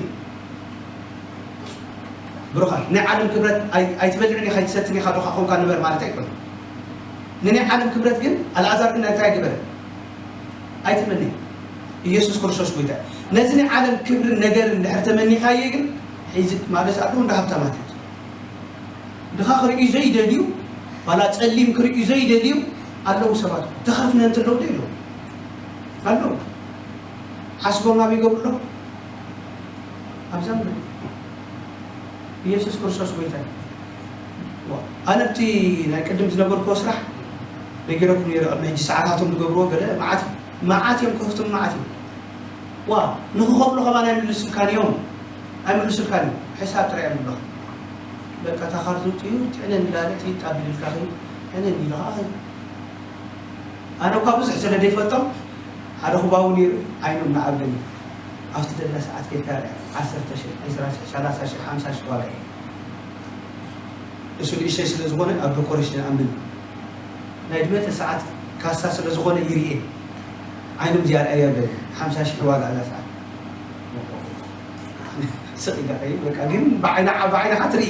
ብሩኻት ናይ ዓለም ክብረት ኣይትበልዕን ኢኻ ኣይትሰትን ኢኻ ዶኻ ኮንካ ንበር ማለት ኣይኮነ። ንናይ ዓለም ክብረት ግን ኣልኣዛር ግን እንታይ ገበረ? ኣይትመኒ። ኢየሱስ ክርስቶስ ጎይታ። ነዚ ናይ ዓለም ክብርን ነገርን ድሕር ተመኒኻየ ግን ሒዚ ማለት ኣለዉ እንደ ሃብታማት እዩ። ድኻ ክርእዩ ዘይደልዩ ዋላ ጸሊም ክርእዩ ዘይደልዩ ኣለዉ ሰባት ተኸፍነ እንተለዉ ዶ ኣለዉ ኣለዉ ዓስቦም ኣብ ይገብሩ ኣለዉ ኣብዛ ምድሪ ኢየሱስ ክርስቶስ ጎይታ እዩ። ኣነ ኣብቲ ናይ ቅድም ዝነበርክዎ ስራሕ ነጊረኩም ነይረ ቅድሚ ሕጂ ሰዓታቶም ዝገብርዎ ገለ መዓት መዓት እዮም ከፍትም መዓት እዮም ዋ ንክኸፍሉ ከማን ኣይምልስልካን እዮም ኣይምልስልካን እዮም ሕሳብ ጥራይ እዮም ብለኹ በቃ እታ ካርድ ውፅኡ ትዕነ ንላለ ትይጣ ቢልልካ ኸይ ዕነ ቢሉ ከዓ ኸይ ኣነ እኳ ብዙሕ ስለ ዘይፈልጦም ሓደ ክባቡ ነይሩ ዓይኖም ንዓብለኒ ኣብቲ ደላ ሰዓት ጌርካ ርኣ ዓሰርተ ሽሕ ዕስራ ሽሕ ሰላሳ ሽሕ ሓምሳ ሽሕ ዋጋ እዩ እሱ ንእሽተይ ስለ ዝኾነ ኣብ ዶኮሬሽን ኣምን ናይ ድመተ ሰዓት ካሳ ስለ ዝኾነ ይርኤ ዓይኖም ዝያርኣየ በ ሓምሳ ሽሕ ዋጋ እዛ ሰዓት ስቕ ኢለ ከይድ በቃ ግን ብዓይና ብዓይንኻ ትርኢ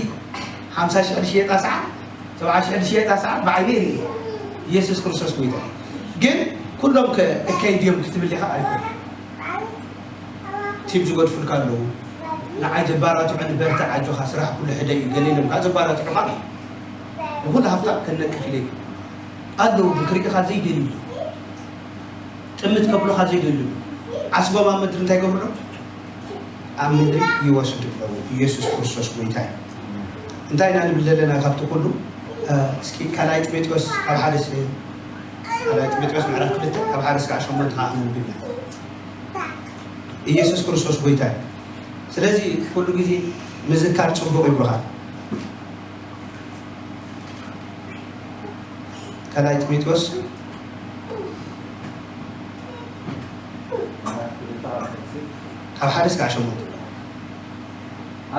ሓምሳ ሽሕ ዝሽየጣ ሰዓት ሰብዓ ሽሕ ዝሽየጣ ሰዓት ብዓይነ ይርኢ ኢየሱስ ክርስቶስ ጎይታ ግን ኩሎም ከ እከይ ድዮም ክትብል ኢኻ ኣይኮን ቲም ዝገድፉልካ ኣለዉ ንዓይ ዘባራትዑኒ በርትዕ ኣጆኻ ስራሕ ኩሉ ሕደ እዩ ገለ ኢሎም ከዓ ዘባራትዑኻ ኣለዉ ንኩሉ ሃብታ ከነቅፍ ኢለ ኣለዉ ግን ክርእኻ ዘይደልዩ ጥምት ከብሉኻ ዘይደልዩ ዓስቦም ኣብ ምድሪ እንታይ ገብሩ ኣብ ምድሪ ይወስዱ ኣለዉ ኢየሱስ ክርስቶስ ጎይታ እዩ እንታይ ኢና ንብል ዘለና ካብቲ ኩሉ እስኪ ካልኣይ ጢሞቴዎስ ካብ ሓደ ካልኣይ ጢሞቴዎስ ምዕራፍ ክልተ ካብ ሓደ እስካዕ ሸሞንተ ከዓ ክንብል ኢና ኢየሱስ ክርስቶስ ጎይታ እዩ ስለዚ ኩሉ ግዜ ምዝካር ፅቡቅ ይብሉኻ ካልኣይ ጢሞቴዎስ ካብ ሓደ እስካዕ ሸሞንተ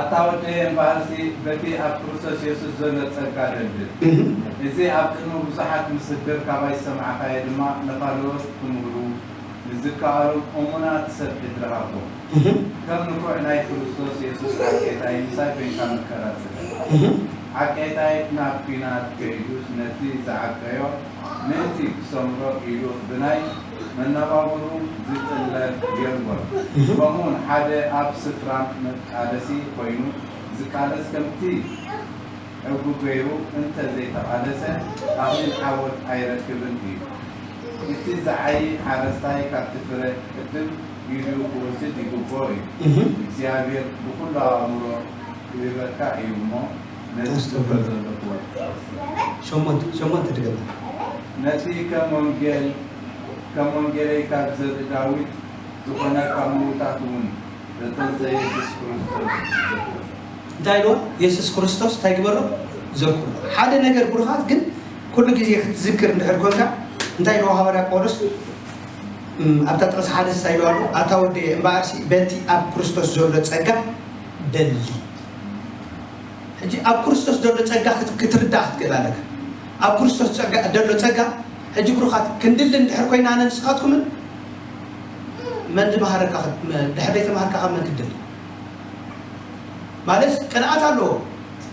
ኣታ ወደየ እምበኣርሲ በቲ ኣብ ክርስቶስ የሱስ ዘሎ ጸጋ ደልድል። እዚ ኣብ ቅድሚ ብዙሓት ምስክር ካባይ ዝሰማዕካዮ ድማ ንኻልኦት ክምህሩ ንዝከኣሎም እሙናት ሰብ ሕድሪ ሃቦም። ከም ንፉዕ ናይ ክርስቶስ የሱስ ዓቄታይ ምሳይ ኮይንካ መከራ ጽገብ። ዓቄታይ ናብ ኲናት ከይዱስ ነቲ ዝዓቀዮ ምእንቲ ክሰምሮ ኢሉ ብናይ መነባብርኡ ዝጥለብ የልቦን። ከምኡውን ሓደ ኣብ ስፍራን መቃለሲ ኮይኑ ዝቃለስ ከምቲ ሕጉ ገይሩ እንተ ዘይተቓለሰ ኣኽሊል ዓወት ኣይረክብን እዩ። እቲ ዝዓዪ ሓረስታይ ካብቲ ፍረ ቅድም ኢዱ ክወስድ ይግብኦ እዩ። እግዚኣብሔር ብኹሉ ኣእምሮ ክህበካ እዩ እሞ ነቲ ትብሎ ዘሎ ክወርድ። ሸሞንተ ሸሞንተ ድገም። ነቲ ከም ወንጌል ከም ወንጌለይ ካብ ዘርኢ ዳዊት ዝኾነ ካብ ምዉታት እውን ዘተንሰ የሱስ ክርስቶስ ይዘክር። እንታይ ኢልዎ? የሱስ ክርስቶስ እንታይ ግበሮ? ዘክሮ። ሓደ ነገር ብሩኻት ግን ኩሉ ግዜ ክትዝክር እንድሕር ኮንካ እንታይ ኢልዎ ሃዋርያ ጳውሎስ? እም፣ ኣብታ ጥቕሲ ሓደ እንታይ ኢልዎ ኣሎ? ኣታ ወደየ እምበኣርሲ በቲ ኣብ ክርስቶስ ዘሎ ጸጋ ደሊ። ሕጂ ኣብ ክርስቶስ ዘሎ ጸጋ ክት- ክትርዳእ ክትክእል ኣለካ። ኣብ ክርስቶስ ጸጋ ደሎ ጸጋ ሕጂ ብሩኻት ክንድሊ እንድሕር ኮይና ኣነ ንስኻትኩምን መን ዝመሃረካ ክት- መ- ድሕር ዘይተማሃርካ ካብ መን ክትደሊ ማለት ቅንኣት ኣለዎ።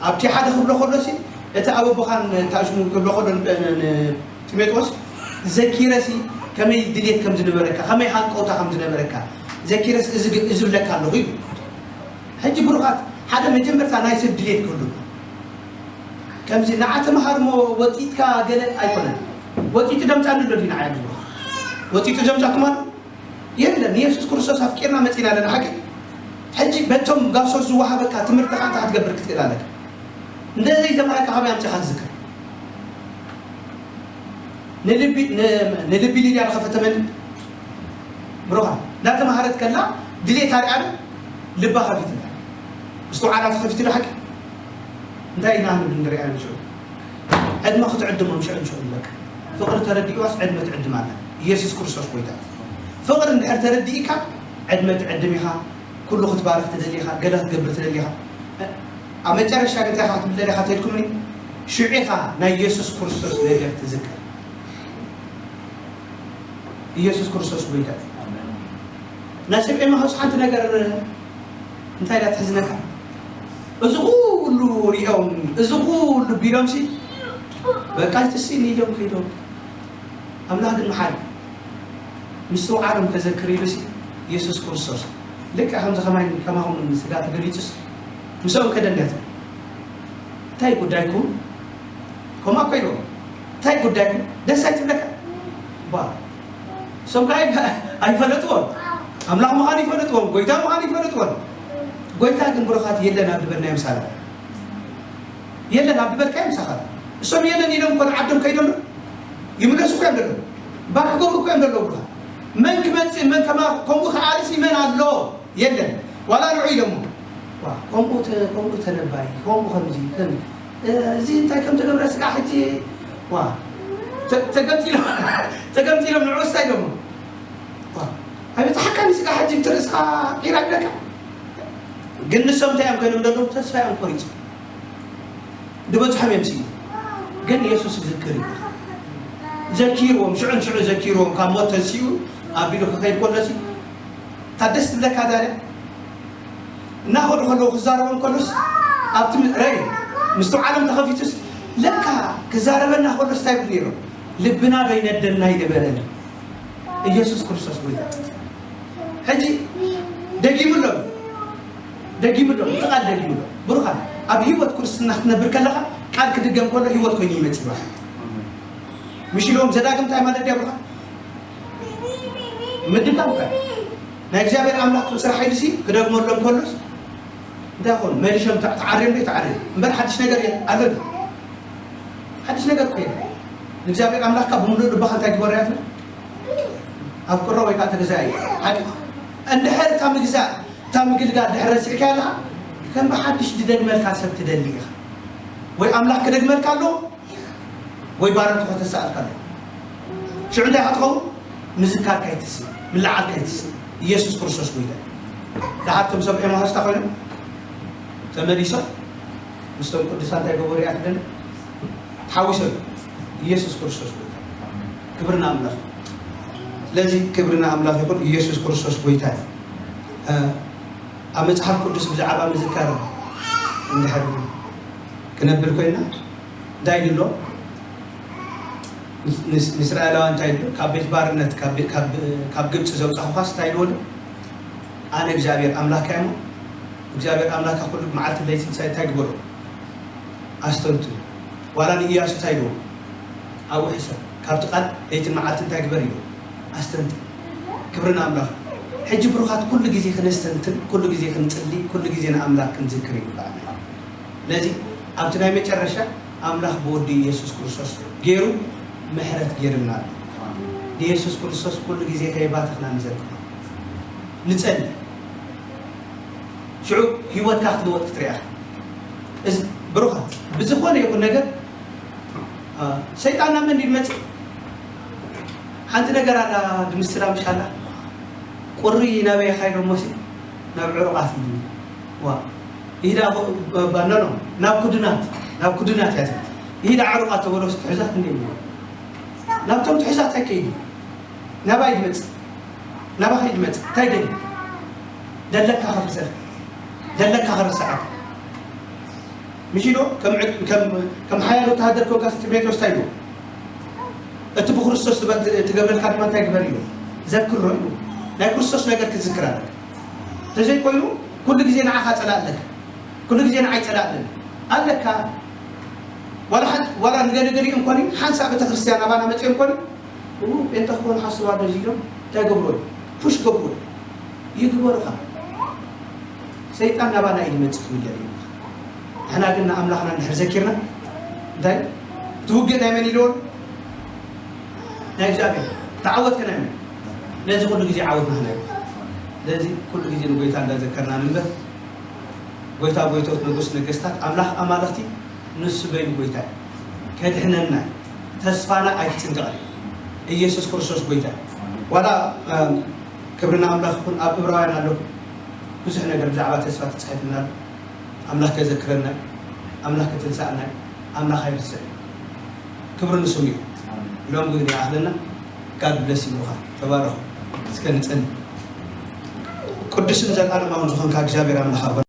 ኣብቲ ሓደ ክብሎ ከሎ ሲ እቲ ኣብ ኣቦኻን ታሽሙ ክብሎ ከሎ ን- ን- ን- ጢሞቴዎስ ዘኪረሲ ከመይ ድሌት ከም ዝነበረካ ከመይ ሃንቀውታ ከም ዝነበረካ ዘኪረስ እዚ ግ- እዚ ብለካ ኣለኹ ኢሉ። ሕጂ ብሩኻት ሓደ መጀመርታ ናይ ሰብ ድሌት ክህሉ ከምዚ ንዓ ተምሃር ሞ ወጢጥካ ገለ ኣይኮነን። ወጢጡ ደምፃ ንሎ ዲና ዓያ ብሩኻት ወጢጡ ደምፃኩም ኣሎ የለን። ንየሱስ ክርስቶስ ኣፍቂርና መፂና ኣለና ሓቂ። ሕጂ በቶም ጋሶች ዝወሃበካ ትምህርቲ ከዓ እንታይ ክትገብር ክትክእል ኣለካ። እንደዘይ ዘማረካ ከመይ ኣምፅኻ ትዝክር ንልቢ ን- ንልቢ ሊድያ ዝኸፈተ መን ብሩኻ እንዳተማሃረት ከላ ድሌት ኣርያ ልባ ከፊትላ ምስትውዓላ ተኸፊትሉ ሓቂ እንታይ ኢና ንብል ንሪኣ ንሽዑ ዕድመ ክትዕድሞም ሽዑ ንሽዑ ንበቃ ፍቕሪ ተረዲእዋስ ዕድመ ትዕድም ኣላ ኢየሱስ ክርስቶስ ጎይታ ፍቕሪ እንድሕር ተረዲእካ ዕድመ ትዕድም ኢኻ ኩሉ ክትባርኽ ትደሊ ኢኻ ገለ ክትገብር ትደሊ ኢኻ ኣብ መጨረሻ ግን እንታይ ኢኻ ክትብል ደሊኻ ተልኩምኒ ሽዑ ኢኻ ናይ ኢየሱስ ክርስቶስ ነገር ትዝክር ኢየሱስ ክርስቶስ ጎይታ እዩ ናይ ሰብ ኤማሁስ ሓንቲ ነገር እንታይ ኢላ ትሕዝነካ እዚ ኩሉ ሪኦም እዚ ኩሉ ቢሎም ሲ በቃ ትስኒ ኢሎም ከይዶም ኣምላኽ ግን መሓሪ ምስትውዓሎም ከዘክር ኢሉ ሲ ኢየሱስ ክርስቶስ ልክዕ ከምዚ ከማይ ከማኹም ስጋ ተገሊጹስ ምስኦም ከደንያት እንታይ ጉዳይኩም ከምኣ ኮይኖም እንታይ ጉዳይኩም ደስ ኣይትብለካ ባ እሶም ከዓ ኣይፈለጥዎም ኣምላኽ ምዃን ይፈለጥዎም ጎይታ ምዃን ይፈለጥዎም ጎይታ ግን ብሩኻት የለን ኣብ ዝበልናዮም ሳላ የለን ኣብ ዝበልካዮም ሳኻ እሶም የለን ኢሎም እኮ ንዓዶም ከይዶም ይምለሱ እኮ እዮም ዘለዉ ባክ ክገብሩ እኮ እዮም ዘለዉ ብሩኻት መን ክመፅእ መን ከማ ከምኡ ከዓርሲ መን ኣሎ የለን ዋላ ንዑ ኢሎሞ ከምኡ ተ- ከምኡ ተነባይ ከምኡ ከምዚ ከም እዚ እንታይ ከም ተገብረ ስጋ ሕጂ ዋ ተ- ተገምጢሎም ተገምጢሎም ንዑ ስታ ኢሎሞ ኣይበፅሓካኒ ስጋ ሕጂ ትርእስኻ ቂራ ይብለካ ግን ንሶም እንታይ እዮም ኮይኖም ዘለዉ ተስፋ እዮም ቆሪፁ ዝበፅሖም እዮም ስኢኑ ግን የሱስ ዝክር እዩ ዘኪርዎም ሽዑ ንሽዑ ዘኪርዎም ካብ ሞት ተንሲኡ ኣቢሉ ክኸይድ ከሎ ሲ እታ ደስ ትብለካ ዛለ እናኸዱ ከለዉ ክዛረቦም ከሎስ ኣብቲ ምድረ ምስትውዓሎም ተኸፊቱስ ለካ ክዛረበና ከሎስ እንታይ ይብል ነይሮም ልብና ዶ ይነደልና ይነበረ ኢየሱስ ክርስቶስ ጎይታ ሕጂ ደጊሙሎም ደጊሙሎም እቲ ቃል ደጊሙሎም ብሩኻን ኣብ ህይወት ክርስትና ክትነብር ከለኻ ቃል ክድገም ከሎ ህይወት ኮይኑ ይመጽእ ይባሃል ምሽ ኢሎም ዘዳግም እንታይ ማለት ድያ ብሩኻን ምድጋም ከ ናይ እግዚኣብሔር ኣምላክ ስራሕ ኢሉ ሲ ክደግመሎም ከሎስ እንታይ ኾን መሊሾም ተዓርዮም ዶ ተዓርዮም እምበር ሓድሽ ነገር ኣሎ ሓድሽ ነገር ኮይነ ንእግዚኣብሔር ኣምላክካ ብምሉእ ልባኻ እንታይ ግበረያ ትብል ኣፍቅሮ ወይ ከዓ ተገዛኢ ሓቂ እንድሕር እታ ምግዛእ እታ ምግልጋል ድሕር ረሲዕካ ኣለኻ ከም ብሓድሽ ድደግመልካ ሰብ ትደሊ ኢኻ ወይ ኣምላኽ ክደግመልካ ኣለዎ ወይ ባረንቱ ከተሰኣልካ ኣለዎ ሽዑ እንታይ ክትኸውን ምዝካርካ ይትስእ ምልዓልካ ይትስእ ኢየሱስ ክርስቶስ ጎይታ እዩ ደሓር ቶም ሰብ ኤማሆስታ ኮይኖም ተመሊሶም ምስቶም ቅዱሳን እንታይ ገበሩ እያ ትደሊ ተሓዊሶም ኢየሱስ ክርስቶስ ጎይታ ክብርና ኣምላኽ ስለዚ ክብርና ኣምላኽ ይኹን ኢየሱስ ክርስቶስ ጎይታ እዩ ኣብ መፅሓፍ ቅዱስ ብዛዕባ ምዝካር እንድሕር ክነብል ኮይና እንታይ ኢሉ ኣሎ ንእስራኤላውያን እንታይ ኢሉ ካብ ቤት ባርነት ካብ ግብፂ ዘውፃኹኳስ እንታይ ኢልዎ ኣሎ ኣነ እግዚኣብሔር ኣምላካ እሞ እግዚኣብሔር ኣምላካ ኩሉ መዓልቲ ለይቲ እንታይ ግበሩ ኣስተንትኑ። ዋላ ንኢያሱ እንታይ ኢልዎ? ኣብኡ ሕሰብ። ካብቲ ቃል ለይትን መዓልቲ እንታይ ግበር ኢልዎ? ኣስተንትን። ክብሪ ንኣምላኽ። ሕጂ ብሩኻት ኩሉ ግዜ ክነስተንትን፣ ኩሉ ግዜ ክንጽሊ፣ ኩሉ ግዜ ንኣምላኽ ክንዝክር ይግባኣና። ነዚ ኣብቲ ናይ መጨረሻ ኣምላኽ ብወዲ ኢየሱስ ክርስቶስ ገይሩ ምሕረት ገይርልና ኣሎ። ንኢየሱስ ክርስቶስ ኩሉ ግዜ ከየባተኽና ንዘክሮ። ንጸሊ። ሽዑ ህይወትካ ክትልወጥ ክትሪኣ። እዚ ብሩኻ ብዝኾነ ይኹን ነገር ሰይጣን ናብ መን ይመጽእ? ሓንቲ ነገር ኣላ ድምስላ ምሻላ ቁሪ ናበይ ካይዶ ሞሲ ናብ ዕሩቓት እዩ። ዋ ኢዳ ባነኖ ናብ ኩድናት ናብ ኩድናት ያዘት። ኢዳ ዕሩቓት ተበሎ ትሕዛት እንደ ናብቶም ትሕዛት ኣይከይዱ ናባይ ድመጽእ ናባኸ ይድመጽእ እንታይ ደሊ ደለካ ከፍርሰካ ደለካ ከረስዓካ ምሽ ዶ ከም ሓያል ወተሃደር ኮንካ ጢሞቴዎስ እንታይ ኢሉ እቲ ብክርስቶስ ትገብረልካ ድማ እንታይ ግበር ኢሉ ዘክሮ ኢሉ ናይ ክርስቶስ ነገር ክትዝክር ኣለካ እንተዘይኮይኑ ኩሉ ግዜ ንዓኻ ጸላእ ኣለካ ኩሉ ግዜ ንዓይ ጸላእ ኣለካ ኣለካ ዋላ ንገለገሊኡ እንኮኒ ሓንሳእ ቤተክርስትያን ኣባና መፅኦም እንኮኒ ኡ ጴንጠ ክኾኑ ሓስቡ ኣሎ እዚ ኢሎም እንታይ ገብሩ ፑሽ ገብሩ ይግበሩኻ ሰይጣን ናባና እዩ ዝመፅእ ክብል የለ ንሕና ግን ንኣምላኽና እንድሕር ዘኪርና እንታይ እቲ ውግእ ናይ መን ኢልዎን ናይ እግዚኣብሔር ተዓወትከ ናይ መን ነዚ ኩሉ ግዜ ዓወት ናህና እዩ ስለዚ ኩሉ ግዜ ንጎይታ እንዳዘከርና ንንበር ጎይታ ጎይቶት ንጉስ ነገስታት ኣምላኽ ኣማልኽቲ ንሱ በይኑ ጎይታ እዩ ከድሕነና እዩ ተስፋና ኣይትፅንቀቕ እዩ ኢየሱስ ክርስቶስ ጎይታ እዩ ዋላ ክብርና ኣምላኽ ይኹን ኣብ እብራውያን ኣሎ ብዙሕ ነገር ብዛዕባ ተስፋ ተፃሒፍና ኣሎ ኣምላኽ ከዘክረና እዩ ኣምላኽ ከተንሳእና እዩ ኣምላኽ ኣይርስዕ እዩ ክብሪ ንስሙ እዩ ሎም ግን ይኣኽለና ጋድ ብለስ ይብሉኻ ተባረኹ እስከ ንፀን ቅዱስን ዘላለማውን ዝኾንካ እግዚኣብሔር ኣምላኽ